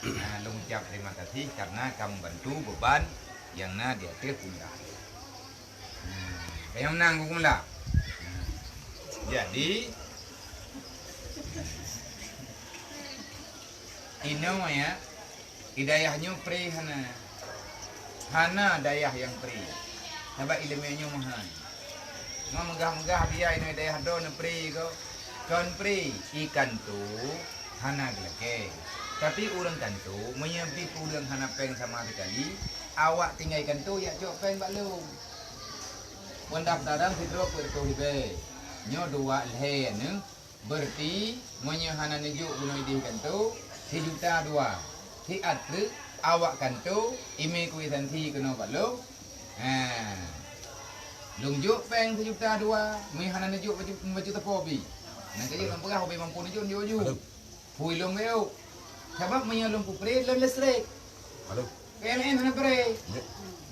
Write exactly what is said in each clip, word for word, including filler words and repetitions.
Nah, lôn ucap terima kasih karena ka membantu beban nyang na di ateueh pundak. Nah, ka nyang meunang Teungku Mula. Nah, jadi, inoe ya, di dayah nyoe pré hana. Hana dayah nyang pré. Sabab iéleumé nyoe meuhai. Meugah-meugah biaya inoe dayah droeneuh pré ko. Kon pré, i kantô hana geulakée. Tapi ureuëng kantô, meunyoe bi ureuëng hana péng sama sekali, awak tinggai kantô jak cok péng bak lôn. Pendaftaran sidroe peuet reutôh ribée. Nyoe dua lhée neuh. Berarti, meunyoe hana neujok bunoe idéh kantô, sijuta dua. Siat treuk awak kantô, imé kwitansi keunoe bak lôn. Ha. Lôn jok péng sijuta dua, meunyoe hana neujok bacut, bacut teupô bi. Nyang ka jeuet lôn peugah ubé mampu neujok, jok ju. Pui lôn geuék. Sabab meunyoe lôn peupré lôn leustrek. Halo. P L N hana pré.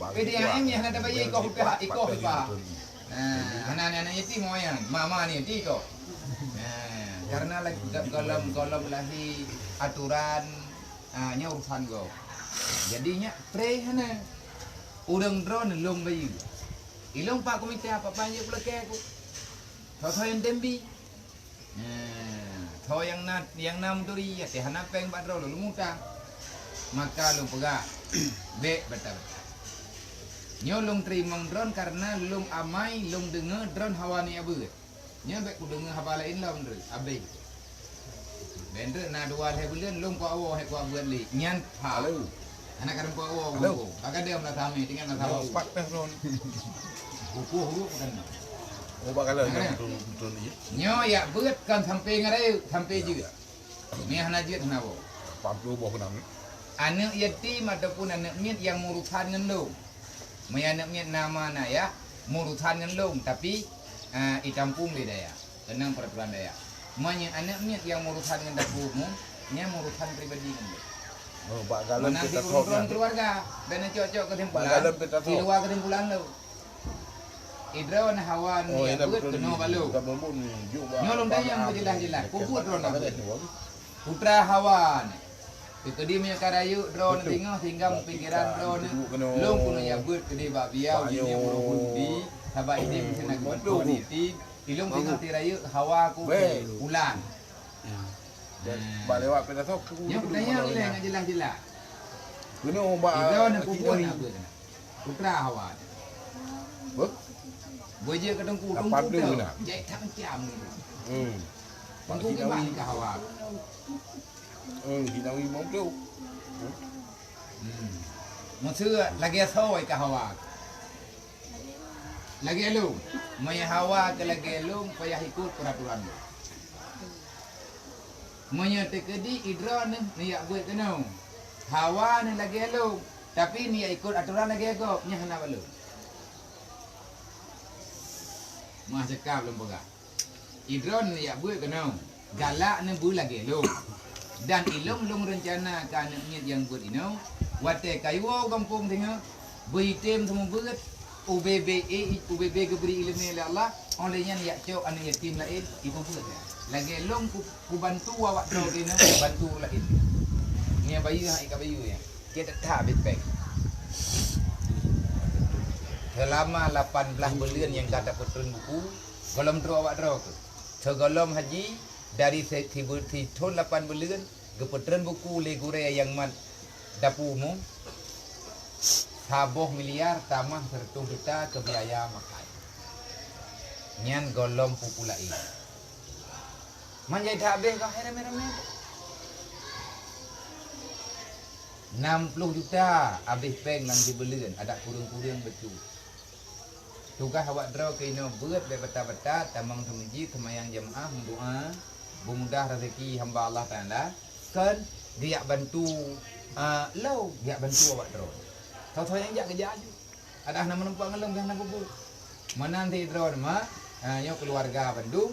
P D A M nyang hana tabayar ikoh upah, ikoh upah. Nah, hana aneuk-aneuk yatim awaknyan, mama ni yatim ikoh. Nah, karena lagi golom-golom lahé aturan, ah, nyoe urusan gob. Jadi nyak pré hana. Ureuëng droeneuh lôn bayeue. Ilôn pak komite apa-apa nyang jeuet kulakée ku. Soe-soe nyang tem bi. Nah, soe nyang na, nyang na meuturi, até hana péng bak droe lôn mutang. Maka lôn peugah, bék bata-bata. Nyoe lôn teurimong droen karena lôn amai, lôn deungoe droen hawa nyak beuet. Nyoe bék kudeungoe haba laén lom droen, abéh. Bék droen na dua lhée buleuen lôn kuwoe, hé kuwoe beuet lé. Nyan pha. Halo. Anak kadang kuwoe, halo. Bak gadeuh meulasah mé, tinggai meulasah. Halo, pat peh droen. Kukuh ureuëng bukan. Oh, bak galak. Nah, betul, betul ni. Nyoe yak beuet kan sampai ngeureu, sampai jeuet. Ni hana jeuet hana woe. Lapan puluh boh keunong. Aneuk yatim ataupun aneuk miet nyang meurusan ngon lôn. Meunyoe aneuk miet na ma na yah, meurusan ngon lôn, tapi, ah, itampung lé dayah. Keunong peraturan dayah. Meunyoe aneuk miet nyang meurusan ngon dapur umum, nyan meurusan pribadi ngon lôn. Oh, bak galon. Meunan pita si thok ureuëng nyan. Keluarga, dan cocok kesimpulan. Bak galon pita thok. Di luar kesimpulan lôn. Idroe na hawa ni. Oh, ya, betul. Keunoe bak lôn. Nyoe lôn tanyong beujeulaih-jeulaih. Peue buet droeneuh? Putra hawa nyoe. Teukeudi meunyoe ka rayeuk droeneuh singoh sehingga meupikiran droeneuh, lôn keuneuk jak beuet keudeh bak biau, jihnyan meureuhu di, sabab ideh meusti na geubantu di ti, ilôn singoh ti rayeuk hawa ku pulan. Bak lewat pintoe. Nyoe kutanyong ilée ngon jeulaih-jeulaih. Keuneuk bak. Idroeneuh peue buet na beuet na. Putra hawa. Beuh? Beujeue keu teungku, teungku tu. Jai that macam tu. Hmm. Teungku kiban ka hawa. Hmm, Sinawi meutu. Hmm. Meuseu lagée soe ka hawa. Lagée lôn. Meunyoe hawa keu lagée lôn payah ikot peuraturan lôn. Meunyoe teukeudi idroeneuh neujak beuet keunoe, hawa neuh lagée lôn, tapi neujak ikot atoran lagée gob, nyan hana bak lôn. Meuah cakap lôn peugah. Idroeneuh neujak beuet keunoe, galak neuh beu lagée lôn. Dan ilôn lôn reuncana keu aneuk miet nyang beuet inoe, watée ka iwoe u gampông singoh, beuitem seumeubeuet, U B B E, U B B geubri iéleumé lé Allah, óh lheueh nyan jak cok aneuk yatim laén, ipeubuet nyan. Lagée lôn ku-, kubantu awak droe keunoe, bantu ureuëng laén. Nyan bayeue hana ka bayeue nyan. Cit that habéh péng. Seulama lapan blaih buleuen nyang ka tapeutreun buku, gohlom trok awak droe keuh. Sigohlom haji, dari si-, sibe-, sithon lapan buleuen, geupeutreun buku lé gurée nyang mat dapur umum, saboh miliar tamah seureutôh juta keu biaya makai. Nyan gohlom pupu laén. Man jai that habéh ka hai ramé-ramé. Nam ploh juta habéh péng lam sibuleuen, adak kureueng-kureueng bacut. Tugaih awak droe keunoe beuet bék bata-bata, tamong seumeujid, seumayang jeumaáh, meudoá, beumudah raseuki hamba Allah Taala, kon geujak bantu, a, lom geujak bantu awak droe. Soe-soe nyang jak geujak aju. Adak hana meurumpok ngon lôn, hana bubu. Meunan sidroe ma, a, nyoe keuluwarga bandum.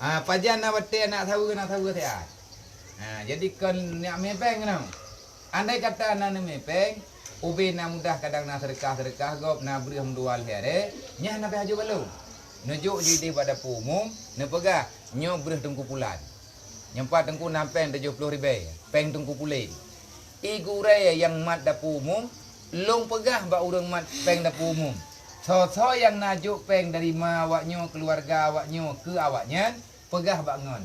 A, pajan na watée aneuk saweue, aneuk saweue siat. A, jadi kon neujak mé péng keunoe. Andai kata na neumé péng, ubé na mudah kadang na seudeukah-seudeukah gob, na breueh meudua lhée aré, nyan hana payah jok bak lôn. Neujok ju idéh bak dapur umum, neupeugah, "Nyoe breueh Teungku Pulan. Nyoe pat Teungku na péng tujoh ploh ribée, péng Teungku Pulan." I gurée nyang mat dapu umum, lôn peugah bak ureuëng mat péng dapu umum, soe-soe nyang na jok péng dari ma awaknyoe, keuluwarga awaknyoe, keu awaknyan, peugah bak ngon.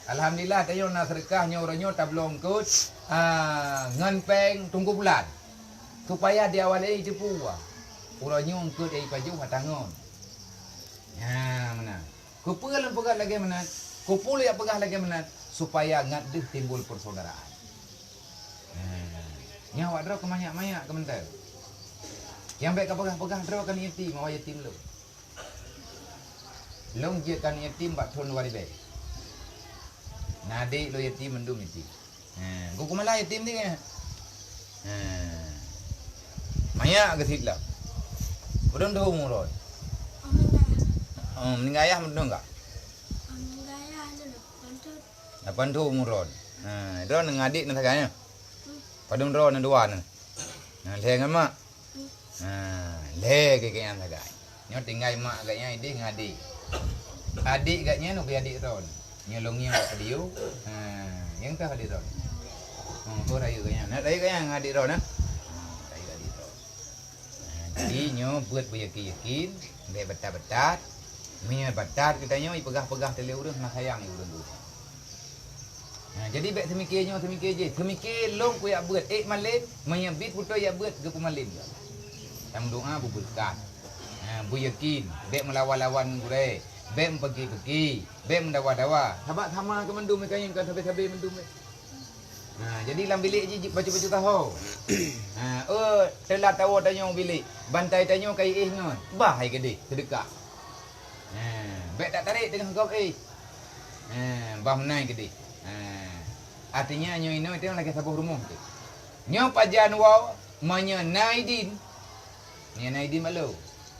Alhamdulillah, tanyoe na seudeukah nyoe uroe nyoe tabloe eungkot, a, ngon péng Teungku Pulan, supaya di awai lé jiteupeue. Uroe nyoe eungkot nyang jipajoh atra ngon. Nyan meunan. Keupeue lôn peugah lagée meunan? Keupeue lôn peugah lagée meunan? Supaya ngat deuh timbul persaudaraan. Nah, nyan awak droe keu manyak-manyak keu mantong. Nyang bék kapeugah-peugah droe keu yatim, awai yatim lôn. Lôn jeuet keu yatim bak thon dua ribée. Na adék lôn yatim, mandum yatim. Ha, geuh kumala yatim nyan. Ha. Manyak geusit lom. Padum thon umu droe? Oh, meuninggai ayah padum ka? Lapan thon umu droe. Ha, droe ngon adék na sagai nyoe? Padum droe na dua na? Na lhée ngon mak? Ha, lhée geuh gobnyan sagai. Nyoe tinggai mak gobnyan idéh ngon adék. Adék gobnyan ubé adék droe. Nyoe lôn ngieng bak video. Ha, nyang teuh adék droe. Oh, oh, rayeuk gobnyan. Na rayeuk gobnyan ngon adék droe na? Ha, rayeuk adék droe. Ha, jadi nyoe beuet beuyakin-yakin, bék batat-batat. Meunyoe batat geutanyoe ipeugah-peugah teuh lé ureuëng, hana sayang lé ureuëng. Ha, jadi bék seumiké nyoe, seumiké jéh. Seumiké lôn kujak beuet, ék malém, meunyoe bit beutôi jak beuet, geupeumalém. Tameudoá beubeureukat. Ha, beuyakin, bék meulawan-lawan ngon gurée, bék meupeuki-peuki, bék meudawa-dawa. Sabab sama keu mandum, ka nyang ka sabe-sabe mandum. Ha, jadi lam bilék jih bacut-bacut saho. Ha, oh, teulat tawoe tanyoe bilék, bantai tanyoe ka iéh ngon. Bah hai keudeh, seudeukah. Ha, bék tatarek teungoh gob éh. Ha, bah meunan keudeh. Ha, artinya nyoe inoe teuh lagée saboh rumoh teuh. Nyoe pajan woe, meunyoe na idin, meunyoe na idin bak lôn,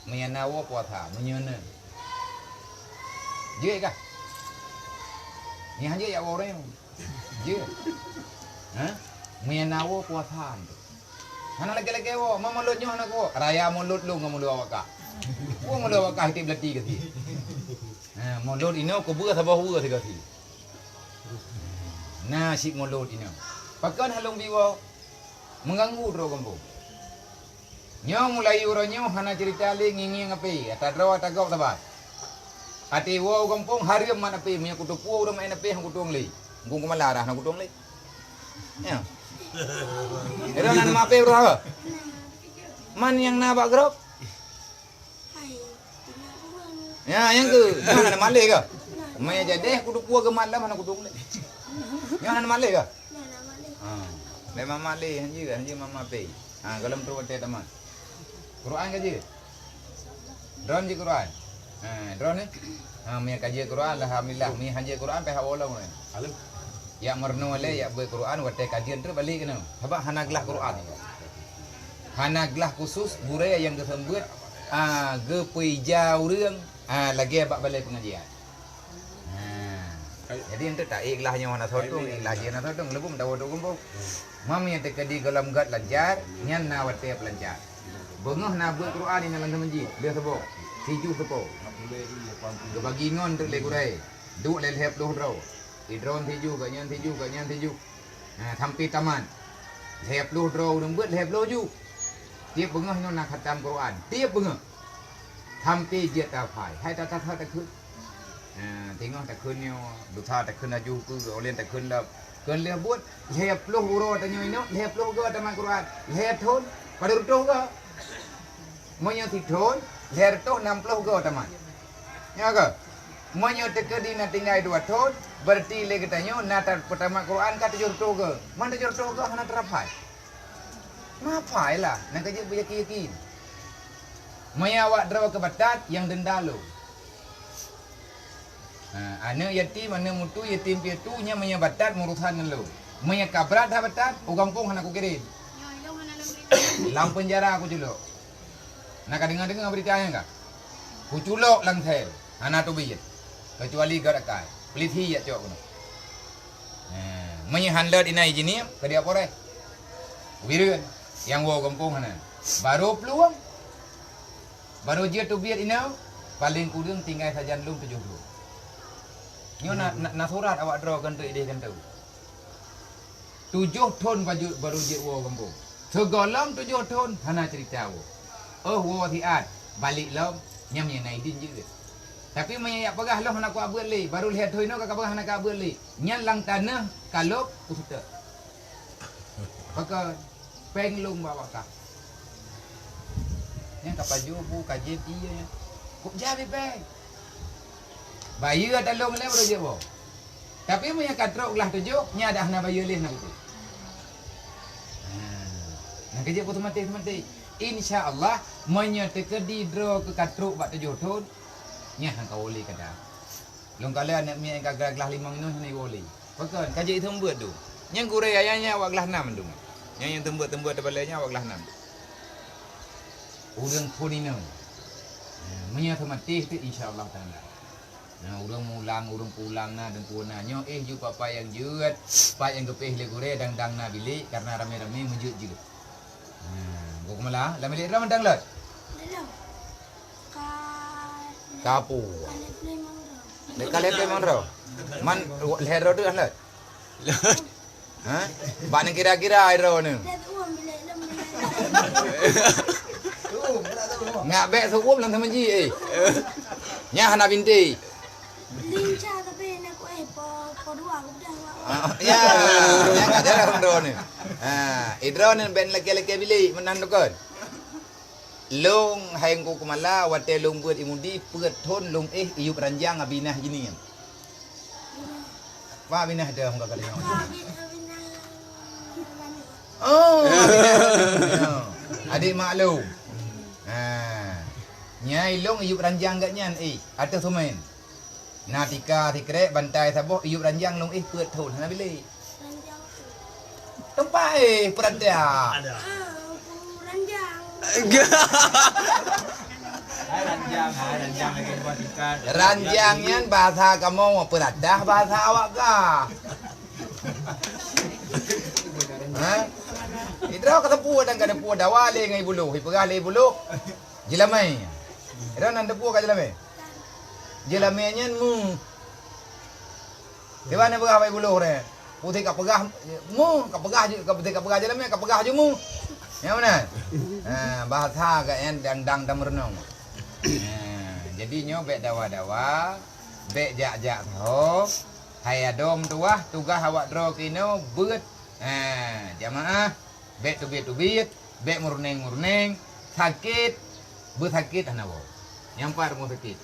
meunyoe na woe puasa, meunyoe na. Jeuet kah? Nyan han jeuet jak woe uroe nyoe. Jeuet. Ha? Meunyoe na woe puasa teuh. Hana lagée-lagée woe, ma mulod nyoe hana kuwoe. Raya mulod lôn ngon mulod awak kah. Woe mulod awak kah, iték beulati gaki. Ha, mulod inoe kubeue saboh weue sigoe sie. Na cit mulod inoe. Pakon halong biwoe? Meuganggu droe gampông. Nyoe mulai uroe nyoe hana ceurita lé ngieng-ngieng apé, ata droe ata gob saban. Até woe u gampông hareuem mat apé, meunyoe kuteupeue ureuëng meu'en apé han kutueng lé. Muphom kumala dah hana kutueng lé. Nyoe. Droe na mat apé uroe ha? Man nyang na bak grob? Hai, tinggai ureuëng. Ya, nyang keu. Nyoe hana malée ka? Meunyoe jadeh kuteupeue geumat lam hana kutueng lé. Nyoe hana malée ka? Hana malée. Ha. Lé mama lé, han jeuet, han jeuet mama pé. Ha, gohlom trok watée tamat. Quran ka jeuet? Droeneuh jeuet Quran? Ha, droeneuh? Ha, meunyoe ka jeuet Quran, alhamdulillah. Meunyoe han jeuet Quran, pih awai lom. Alim. Jak meurunoe lé, jak beuet Quran, watée ka jeuet trok balik keunoe. Sabab hana glah Quran. Hana glah khusus gurée nyang geuseumeubeuet, a, geupeujak ureuëng, a, lagée bak balée peungajian. Ha. Jadi, eunteuk taék glah nyoe hana soe tueng, ék glah jih hana soe tueng, leubeh meudawa tu gampông. Mam nyang teukeudi gohlom gét lancar, nyan na watée peulancar. Beungoh na beuet Quran inan lam masjid, lheueh suboh, sijuh seupôt. Geubagi ngon teuk lé gurée, duek lé lhée ploh droe. Sidroe sijuh, gobnyan sijuh, gobnyan sijuh. Ha, sampai tamat. Lhée ploh droe ureuëng beuet, lhée ploh ju. Tieb beungoh nyoe na khatam Quran. Tieb beungoh. Sampai jeuet tahafai. Hai that-that takheun. Ha, teungoh takheun nyoe, dusa takheun laju keu, olen takheun lom. Kheun lheueh buet, lhée ploh uroe tanyoe inoe, lhée ploh goe tamat Quran. Lhée thon, padub reutôh goe. Meunyoe sithon, lhée reutôh nam ploh goe tamat. Nyoe ka? Meunyoe teukeudi na tinggai dua thon, berarti lé geutanyoe na ta-, peutamat Quran ka tujoh reutôh goe. Man tujoh reutôh goe hana tahafai. Meuhafai lah, nyang ka jeuet beuyakin-yakin. Meunyoe awak droe keu batat, nyang denda lôn. Ha, aneuëk yatim, aneuëk mutu, yatim piatu, nyan meunyoe batat meurusan ngon lôn. Meunyoe ka brat that batat, u gampông hana kukirém. Lam peunjara kuculok. Na ka deungoe-deungoe beurita nyan ka? Kuculok lam sel, hana teubiet. Keucuali gét akai. Peulisi jak cok keunoe. Ha, meunyoe han lôt inan ijinieb, ka diaporéh. Ubireueng, nyang woe gampông hana. Barô plueng. Barô jeuet teubiet inoe, paleng kureueng tinggai sajan lom tujoh droe. Nyoe na, na, na surat awak droe keuneuk idéh keuneuk. Tujoh thon baju baru jeuet woe gampông. Sigohlom tujoh thon hana ceurita woe. Oh, woe siat, balek lom, nyan meunyo na idin jeuet. Tapi meunyo jak peugah lôn hana kuabeuet lé, baru lhèe thon inoe ka peugah hana kuabeuet lé. Nyan lam tanoh kalôb kuseutôt. Pakon? Péng lôn bak wakaf. Nyan ka pajoh bu, ka jieb ié nyan. Kok jabe péng? Bayeue ata lôn lé baru jeuet woe. Tapi meunyo ka trok glah tujoh, nyan dak hana bayeue lé hana beutôi. Nah, nyang keujeuet peuteumati-teumati. Insya Allah, meunyo teukeudi droe keu ka trok bak tujoh thon, nyan han ka woe lé kada. Lôn kalon aneuk miet nyang ka glah limong inoe hana iwoe lé. Pakon? Ka jeuet seumeubeuet tu. Nyang gurèe ayah nyan awak glah nam mandum. Nyang, nyang seumeubeuet-seumeubeuet teubalèe nyan awak glah nam. Ureueng phon inoe. Nah, meunyo teumatéh tu insya Allah taala. Nah, ureueng mulang, ureueng pulang na, deungon na. Nyoe éh ju papa nyang jeuet, pat nyang geupéh lé gurèe dang-dang na bilék karena ramé-ramé meujeuet-jeuet. Nah, gok meula, lam bilék droe mantong lôt. Dalam. Ka Kapu. Ka lhèe ploh limong droe. Dek ka lhèe ploh limong droe. Man lhèe droe tu dah lôt. Ha? Bak ni kira-kira droe ni. Dah tuom bilék lom. Ngak bèk seuuem lam sama ji eh. Nyan hana binti. Lincah tapi nak kueh po po dua udah. Ah, ya, nyan ka jarang droe ni. Ha, idroe ni ben laki-laki bilik meunan dukon. Lôn hai Teungku Keumala, watèe lôn beuet i Mudi, peuet thon lôn éh i yup ranjang Abinah Jini nyan. Pak Abinah deuh muka kali nyoe. Oh, Abinah. Adék mak lôn. Ha. Nyan lôn i yup ranjang geuh nyan, éh, ateueh seumén. Na tika sikrek, bantai saboh, i yup ranjang lôn éh peuet thon hana bilék. Ranjang tu. Teumpat éh, peurata. Ada. Ah, aku ranjang. Hai ranjang, hai ranjang lagi buat tingkat. Ranjang nyan bahasa kamoe, peurata bahasa awak kah. Ha? Idroe ka teupeu dan ka teupeu dawa lé ngon i Buluh, ipeugah lé i Buluh. Jeulamé. Idroe nan teupeu ka jeulamé. Jeulamé nyan mu. Kiban neupeugah bak i Buluh re. Putih ka peugah mu, ka peugah ju, ka putih ka peugah jeulamé, ka peugah ju mu. Nyang meunan. Ha, bahasa geuh nyan dang-dang tameureunoe. Ha, jadi nyoe bèk dawa-dawa, bèk jak-jak saho. Hai adoe meutuwah, tugaih awak droe keunoe beuet. Ha, jamaah. Bèk teubiet-teubiet, bèk meureunéng-meureunéng, sakét, beusakét hana woe. Nyang pat rumoh sakét.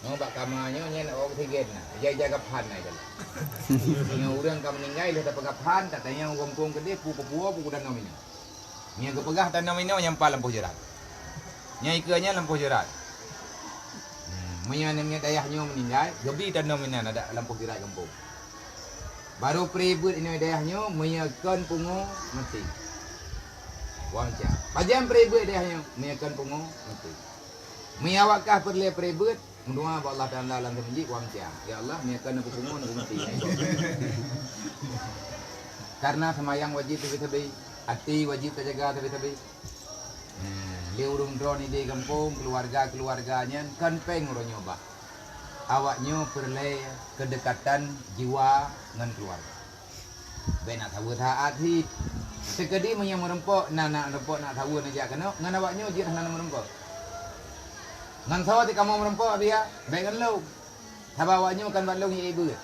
Nyoe bak kama nyoe, nyan awak oksigen na. Ija-ija gaphan na idalam. Nyoe ureueng ka meuninggai lheueh tapeugaphan, tatanyong u gampông keudeh, peue keupeue, peue keudanau minoe. Nyoe geupeugah tanau minoe nyang pat lampôh jeurat. Nyoe ikeue nyan lampôh jeurat. Hmm, meunyoe aneuk miet dayah nyoe meuninggai, geubi tanau minoe adak lampôh jeurat gampông. Barô pribeuet inoe dayah nyoe, meunyoe kon pungo, meuti. Wang cia. Pajan pribeuet dayah nyoe, meunyoe kon pungo, meuti. Meunyoe awak kah peureulèe pribeuet, meudoa bak Allah Taala lam teumeuji, wang cia. Ya Allah, meunyoe kon neupeupungo, neupeumeunti. Karena seumayang wajéb sabe-sabe, até wajéb tajaga sabe-sabe. Nah, lé ureueng droeneuh di gampông, keuluwarga-keuluwarga nyan kon péng uroe nyoe bah. Awak nyoe peureulèe keudekatan jiwa ngon keuluwarga. Bèk na saweue saát cit. Teukeudi meunyoe meurumpok na, na meurumpok na saweue neujak keunoe, ngon awak nyoe jeuet hana meurumpok. Ngon soe teuh kamoe meurumpok biya, bèk ngon lôn. Sabab awak nyoe kan bak lôn jibeuet.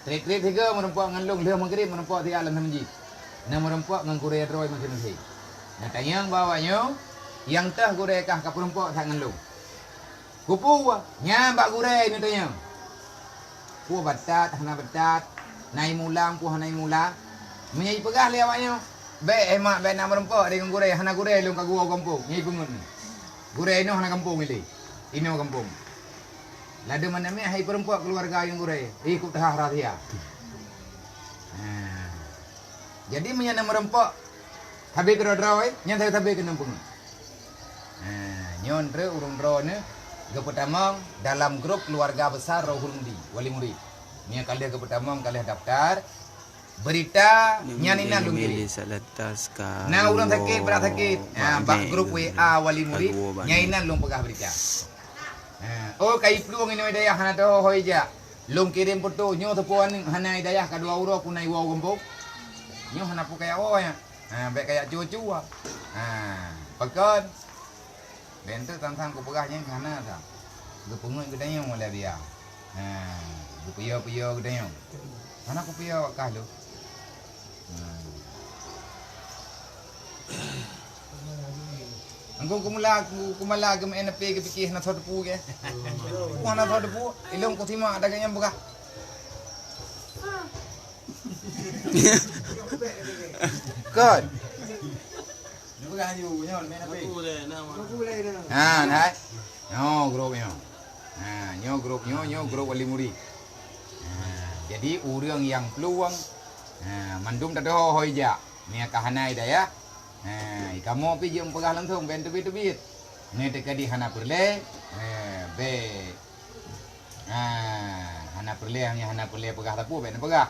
Trép-trép sigoe meurumpok ngon lôn lheueh meugrib meurumpok siat lam teumeuji. Na meurumpok ngon gurèe droe maséng-maséng. Na tanyong bak awak nyoe, nyang toh gurèe kah ka peurumpok that ngon lôn. Kupeue, nyan bak gurèe neutanyong. Peue batat, hana batat, na imulang, peue hana imulang. Meunyoe ipeugah lé awak nyoe, bèk, eh, mak, bèk na meurumpok deungon gurèe, hana gurèe lôn ka geuwoe gampông, nyan ipeungeut nyoe. Gurèe inoe hana gampông ilèe, inoe gampông. Ladôm aneuk miet hai peurumpok keuluwarga nyang gurèe, ih, kok teuhah rahsia. Nah. Jadi meunyoe na meurumpok, sabe keudroe-droe, nyan sabe-sabe keuneuk peungeut. Nah, nyoe treuk ureueng droeneuh geupeutamong dalam grup keuluwarga besar Rohul Mudi, Wali Murid. Nyan ka lheueh geupeutamong, ka lheueh daftar. Berita nyan inan lôn kirém. Na ureueng sakét, brat sakét. Ha, bak grup W A Wali Murid, nyan inan lôn peugah berita. Ha, oh, ka iplueng inoe dayah hana teuho-ho ijak. Lôn kirém peuto, nyoe teupeu aneuk hana i dayah ka dua uroe pun na iwoe u gampông. Nyoe hana peue kajak woe nyan. Ha, bèk kajak cue-cue. Ha, pakon? Bèk enteuk sang-sang kupeugah nyan hana sa. Geupeungeut geutanyoe lé biya. Ha, geupiôh-piôh geutanyoe. Hana kupiôh awak kah lôn. Ha. Engkau kumula, kumula geumeu'en api geupike hana soe teupeu ke? Hana soe teupeu, ilôn kusimak ata geuh nyang peugah. Kon. Ha, nah. Nyoe grup nyoe. Ha, nyoe grup nyoe, nyoe grup wali murid. Ha, jadi ureueng nyang plueng, ha, mandum tatoh hôi jak. Meunyo ka hana hidayah, ha, kamoe pih jeuet meupeugah langsong, bèk teubiet-teubiet. Meunyo teuka di hana peureulèe, ha, bèk. Ha, hana peureulèe, hana peureulèe peugah sapeue, bèk neupeugah.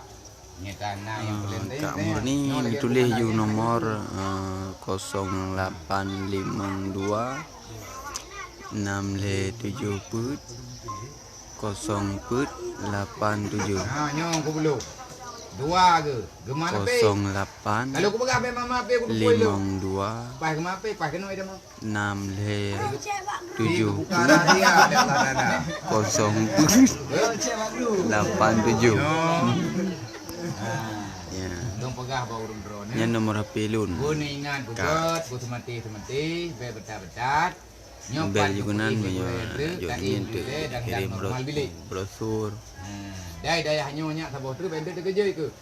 Nyata na nyang peureulèe. Ah, Kak Murni geutuléh yue nomor, eh, kosong lapan limong dua, enam lhèe tujoh peuet, kosong peuet lapan tujoh. Ha, nyoe kubloe. Dua ke? Geumat api? Kosong lapan. Kalau kupeugah bèk mama api, kuteupue lôn. Limong dua. Paih geumat api, paih keunoe ida mah. Enam lhèe tujoh. Buka rahasia, dah, dah, dah, dah. Kosong peuet lapan tujoh. Nyoe. Ha. Ya. Lôn peugah bak ureueng droeneuh. Nyan nomor H P lôn. Beu neuingat, Kak. Beugöt, beu seumaté-seumaté, bèk beutat-beutat. Nyoe bèl pat juga nan, geupeugah meunyoe geupeugah jok trép, nyan trép, trép, kirim normal bro-, bilik. Brosur. Ha, dai dayah nyoe nyak saboh trép, bèk teukeujot keuh.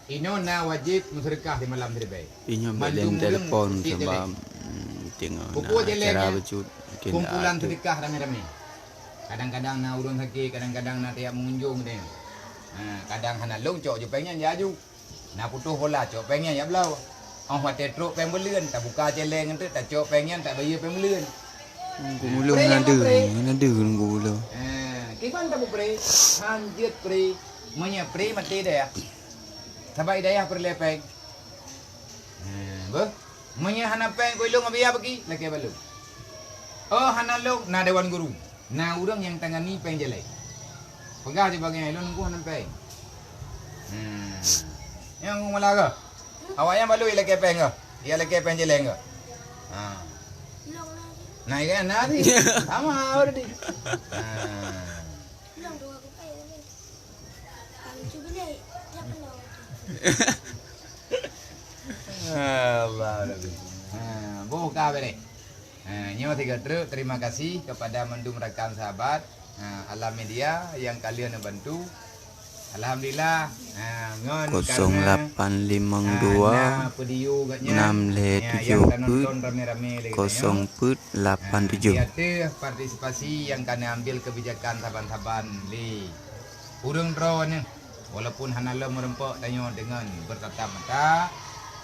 Inoe na wajéb meuseudeukah di malam siribèe. Inyoe bèk lôn telepon sabab, hmm, teungoh na acara bacut, mungkin kumpulan seudeukah ramé-ramé. Kadang-kadang na ureueng sakét, kadang-kadang na tajak meungunjung teuh. Ha, kadang hana lôn cok ju péng nyan, jak aju. Na putôh bola, cok péng nyan jak bloe. Óh watèe trok péng beuleuen, tabuka céléng teuk, tacok péng nyan, tabayeue péng beuleuen. Gumulông na deuh, na deuh gumulông. Ha, kiban tapeupre, han jeuet pre. Meunyoe pre maté dayah. Sabab dayah peureulèe péng. Ha, beuh. Meunyoe hana péng, keu ilông abiya bagi, lakèe bak lôn. Oh, hana lôn, na dewan guru. Na ureueng nyang tangani péng jalè. Peugah di bagian ilông nunggu hana péng. Hmm. Nyang ngumala keuh. Awak nyang balui lakèe péng keuh. Ia lakèe péng jalè keuh. Ha. Na ikan nari. Sama already. Ha. Allah Rabbi. Ha, boh ka bere. Ha, nyoe sigoe treuk terima kasih kepada mandum rakan sahabat, ha, Alam Media yang kalian bantu. Alhamdulillah, ha, ngon kosong lapan limong dua, karena, ha, na video geuh nyan, enam lhèe tujoh peuet, kosong peuet lapan tujoh. Ha, di ateueh partisipasi yang kana ambil kebijakan saban-saban lé ureueng droeneuh. Walaupun hana lom meureumpok tanyoe deungon bertatap mata,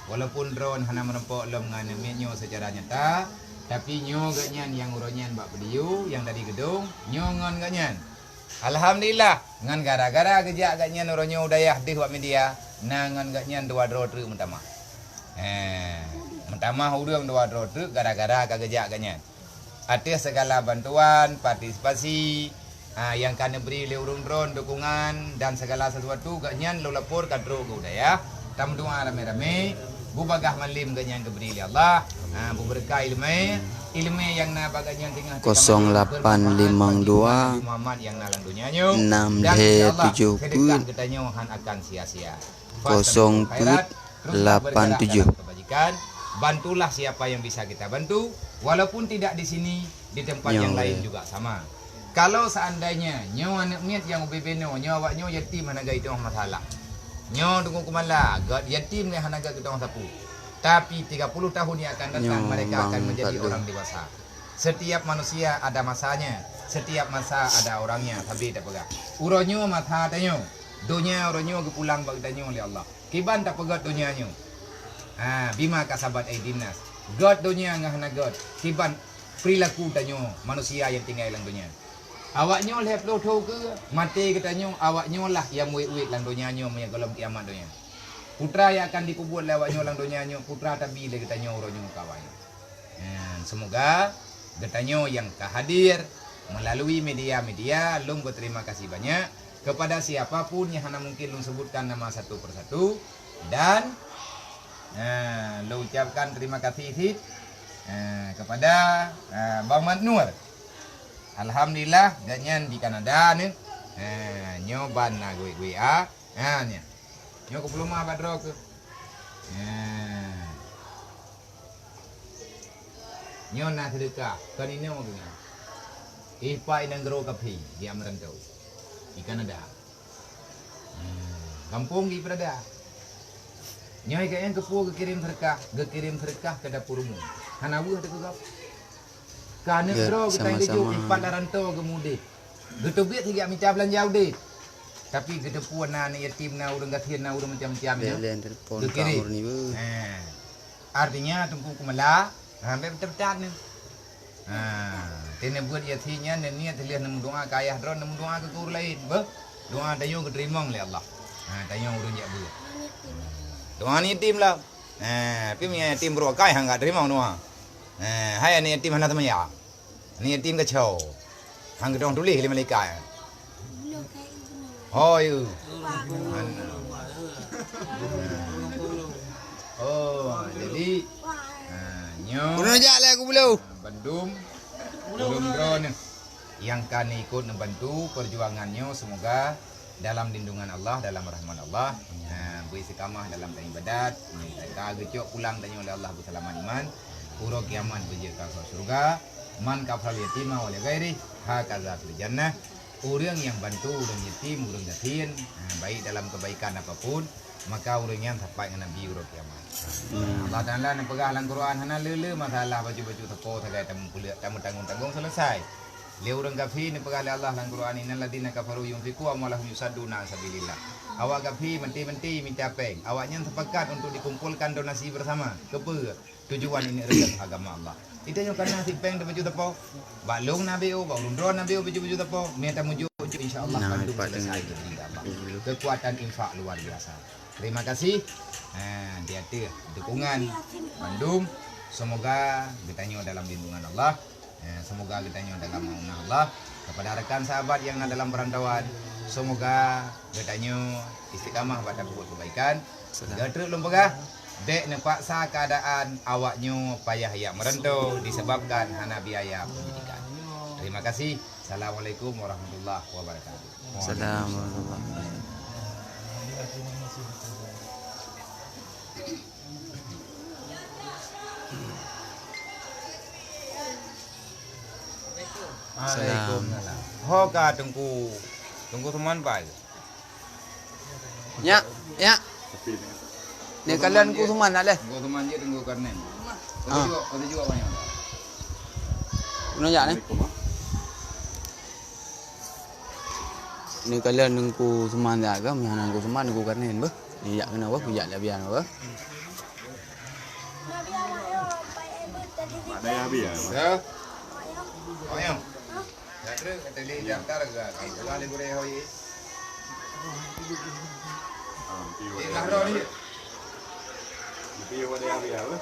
walaupun droeneuh hana meureumpok lom ngon miet nyoe secara nyata, tapi nyoe geuh nyan nyang uroe nyan bak video nyang dari geudong, nyoe ngon geuh nyan. Alhamdulillah, ngon gara-gara geujak geuh nyan uroe nyoe u dayah deuh bak media, na ngon geuh nyan dua droe treuk meutamah. Eh, meutamah ureueng dua droe treuk gara-gara ka geujak geuh nyan. Ateueh segala bantuan, partisipasi, ha, nyang ka neubri lé ureueng droen, dukungan dan segala sesuatu, geuh nyan lôn lapor ka trok keu dayah. Tameudoa ramé-ramé, bubagaih malem geuh nyan geubri lé Allah. Ha, beubeureukat ileumèe, ileumèe nyang na bak geuh nyan teungoh teuka mandum bermanfaat bagi Nabi Muhammad nyang na lam donya nyoe. Dan insya Allah, sedekah geutanyoe han akan sia-sia. Kosong peuet lapan tujoh. Kebajikan, bantulah siapa yang bisa kita bantu, walaupun tidak di sini, di tempat yang lain juga sama. Kalau seandainya nyoe aneuk miet nyang ubé-bé nyoe, nyoe awak nyoe yatim hana geutu'oh masalah. Nyoe deungon kumala, gét yatim nyan hana geutu'oh sapeue. Tapi tiga puluh tahun yang akan datang, mereka akan menjadi orang dewasa. Setiap manusia ada masanya, setiap masa ada orangnya, sabé tapeugah. Uroe nyoe masa tanyoe, donya uroe nyoe geupulang bak geutanyoe lé Allah. Kiban tapeugét donya nyoe? Ha, bima kasabat aidin nas. Gét donya ngon hana gét, kiban perilaku tanyoe manusia nyang tinggai lam donya. Awak nyoe lhèe ploh thôn keu maté geutanyoe, awak nyoe lah nyang meuwét-wét lam donya nyoe meunyoe gohlom kiamat donya. Putra nyang akan dipeubuet lé awak nyoe lam donya nyoe, putra tabi lé geutanyoe uroe nyoe keu awak nyoe. Nyan, semoga geutanyoe nyang ka hadir melalui media-media, lôn beuterima kasih banyak kepada siapa pun nyang hana mungkin lôn sebutkan nama satu persatu, dan Ha, lôn ucapkan terima kasih cit, ha, kepada, ha, Bang Mat Nur. Alhamdulillah, gobnyan di Kanada ni. Ha, nyoe ban na gui-gui a. Ha, nyoe. Nyoe keupeuluma bak droe keuh. Ha. Nyoe na seudeukah, kon inoe geuh nyan. Ipak i nanggroe Kafi, di Amranto. Di Kanada. Hmm, gampông geuh peurada. Nyoe keu nyang keupeue geukirém seudeukah, geukirém seudeukah keu dapur umum. Hana weueh teuh keu gob. Ka aneuk droe geutanyoe geujok ipat lam rantô geumudeh. Geuteubiet sigak mita beulanja udeb. Tapi geuteupeue na aneuk yatim, na ureueng gasien, na ureueng macam-macam nyoe. Geukirém. Eh. Artinya Teungku Keumala, ha, bèk meutat-meutat nyoe. Ha, teuneuk beuet yatim nyan, neuniet lheueh neumeudoa keu ayah droe, neumeudoa keu ureueng laén. Beuh, doa tanyoe geuteurimong lé Allah. Ha, tanyoe ureueng jak beuet. Doa aneuk yatim lah. Ha, tapi meunyoe yatim brôk akai, han geuteurimong doa. Ha, hai aneuk yatim hana seumayang. Aneuk yatim kacau. Han geutong tuléh lé malaikat. Ho, ya. Oh, jadi, ha, nyoe. Guna jak lé aku bulu. Bandum, bandum droeneuh nyang ka ikot neubantu perjuangan nyoe, semoga dalam lindungan Allah, dalam rahmat Allah. Ha, beuistiqamah dalam ibadat, ka geucok pulang tanyoe lé Allah beusalamat iman. Uroe kiamat beujeuet ka masôk syeuruga. Man kafalal yatima wa li ghairi, hakaza fil jannah. Ureueng nyang bantu ureueng yatim, ureueng gasien, ha, baik dalam kebaikan apapun, maka ureueng nyan sapat ngon Nabi uroe kiamat. Hmm. Allah Taala neupeugah lam Quran, hana le-le masalah bacut-bacut sapo sagai tameupeuleuek, tameutanggong-tanggong, selesai. Lé ureueng kafi neupeugah lé Allah lam Quran, "Innal ladzina kafaru yunfiqu amwalahum yusaddu an sabilillah." Awak kafi meuti-meuti mita péng. Awaknyan sepakat untuk dikumpulkan donasi bersama. Keupeue? Tujuan ini reudeuh agama Allah. Ita nyoe kana sit péng teubacut sapo. Bak lôn na B O, bak ulôn droe na B O bacut-bacut sapo. Mita mujok-jok, insya Allah, nah, bandum selesai. Kekuatan infak luar biasa. Terima kasih. Ha, di ateueh dukungan bandum. Semoga geutanyoe dalam lindungan Allah. Ha, semoga geutanyoe dalam maunah Allah. Kepada rekan sahabat nyang na dalam perantauan, semoga geutanyoe istiqamah bak tapeubuet kebaikan. Geutrek lôn peugah, bèk neupaksa keuadaan awaknyoe payah jak meuranto disebabkan hana biaya pendidikan. Terima kasih. Assalamualaikum warahmatullahi wabarakatuh. Salam warahmatullahi wabarakatuh. Salam. Ho ka Teungku, Teungku Suman pai? Nyak, nyak. Ni kalian Teungku Suman nak leh? Teungku Suman je, Teungku Karnen. Ah. Kau jawab, kau jawab banyak. Kena jak ni. Ni kalian Teungku Suman jak ke? Meuhana Teungku Suman, Teungku Karnen beuh. Ni jak kena beuh, jak lé bian beuh. Ada yang habis ya? Ya. Oh, ya. Dah terus, kata dia daftar ke? Kita lah dia boleh hoi. Ah, nanti boleh. Iklah roh dia. Nanti boleh habis apa?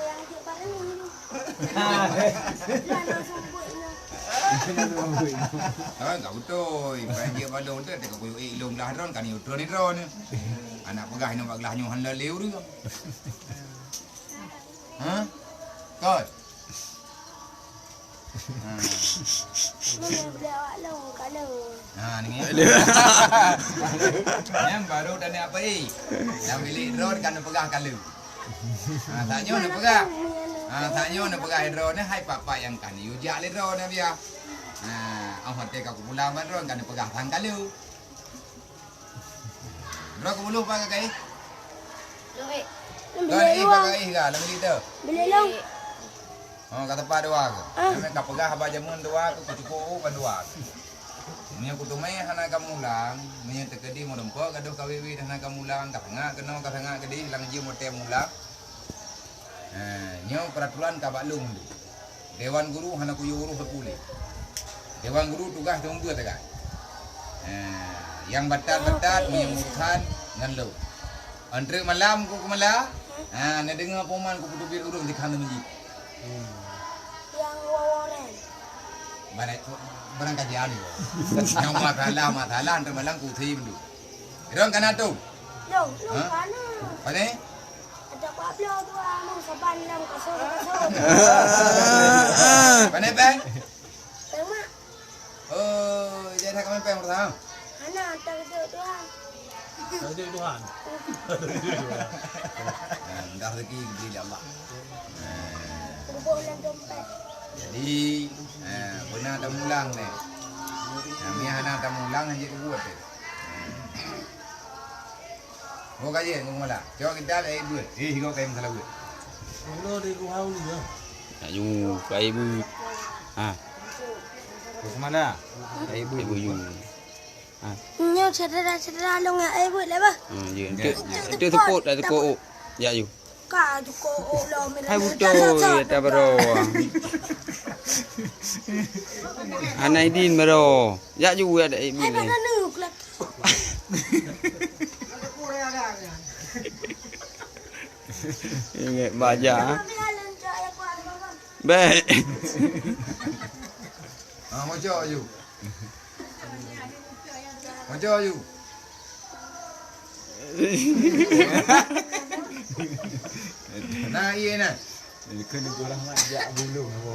Ah, enggak betul. Iban dia balong tu, tak kuyuk ilong belah drone, kan ni drone ni drone. Anak peugah ni bak gelah nyoh han lé ureueng. Ha? Kot. Ha. Mana beli awak long kalau. Ha, ni. Nyan baru dah nak apa, eh? Dah milik drone kan peugah kalau. Ha, tak nyoe nak peugah. Ha, tak nyoe nak peugah drone ni, hai pak-pak nyang kan. Yu jak lé drone ni biar. Ha, oh, hati aku pulang bak drone kan peugah sang kalau. Droe keubuluh pat ka kaih? Lôn ék. Lôn ék pat ka kaih ka, lam bilik tu? Bilik lôn. Oh, ka teumpat dua ke? Ah. Nyang ka peugah haba jameun dua ke, kucukôp ban dua ke. Meunyoe kuteumé hana kamulang, meunyoe teukeudi meurumpok gadoh ka wéh-wéh hana kamulang, ka sangak keunoe, ka sangak keudeh, lam jeuem watèe mulang. Eh, nyoe peraturan ka bak lôn tu. Dewan guru hana kuyue urus sapeue lé. Dewan guru tugaih teumeubeuet sagai. Eh, nyang batat-batat meunyoe urusan ngon lôn. Entreuk malam ku keumala, ha, neudeungoe pengumuman ku peuteubiet ureueng di khandang masjid. Nyang woe-woe nyan. Barang, barang kajian. Nyang masalah-masalah entreuk malam ku si meundu. Irong kana tu? Lôn, lôn kana. Pane? Ada Bloe dua mong saban lam kasur-kasur. Pane pèng? Pèng mak. Oh, jadi ka main pèng pertama? Hana, tak keudeuk Tuhan. Tak keudeuk Tuhan. Nah, dah rezeki diberi oleh Allah. Nah. Kuboh lam dompet. Jadi, eh, beuna tamulang ni. Nah, mi hana tamulang, hana jeuet buet ni. Go ka jeuet, go meulah. Cok kitab, eh, buet. Eh, sigoe kayém salah buet. Ulo di ruhau ni, ya. Nak ju, kayém buet. Ha. Ke mana? Kayém buet. Kayém buet ju. Ha. Nyoe syedara-syedara lôn ya, eh, buet lah, bah. Hmm, ya. Entuk, entuk tepot, dah tepot. Ya, ju. Ka ju ko ulo. Hai, beutôi, ya, tak baro. Anak idin baro. Ya, ju, ya, ada ibu. Hai, mana nu kelak. Ingat baja. Baik. Ah, macam aju. Macam aju. Nah, iya nah. Kena orang ngajak bulung apa?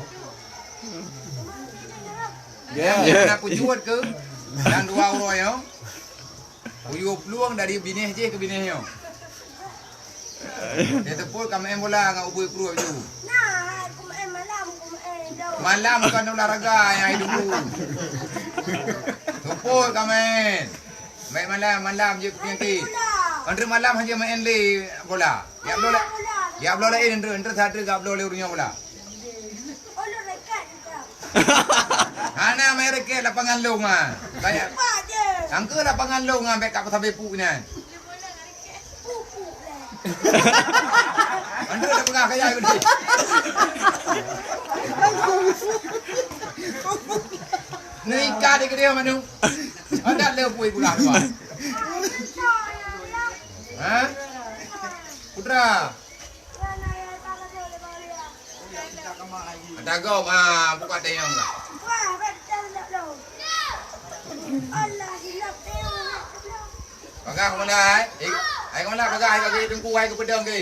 Ya, ya. Nak kucuat ke? Dan dua orang ya. Uyup luang dari binéh jih ke binéh nyoe. Dia tepuk ka main bola ngon ubui pruet ju. Nah, aku main malam, aku main dong. Malam bukan olahraga yang hidup. Tepuk ka main. Main malam, malam je penyakit. Andre malam hanya main le bola. Ya bola. Ya bola lain andre, andre satu gak bola le urang bola. Hana main raket lapangan long ah. Kayak angka lapangan long ah bek kat Pasar Bepu nyan. Anda dah pegang kaya gede. Ni ikan dia gede mana? Ada le pui pegang dua. Ha? Putra. Ada gom ah buka tayong lah. Bagah mana ai? Eh, ai mana bagah ai bagi tengku ai ke pedang ke?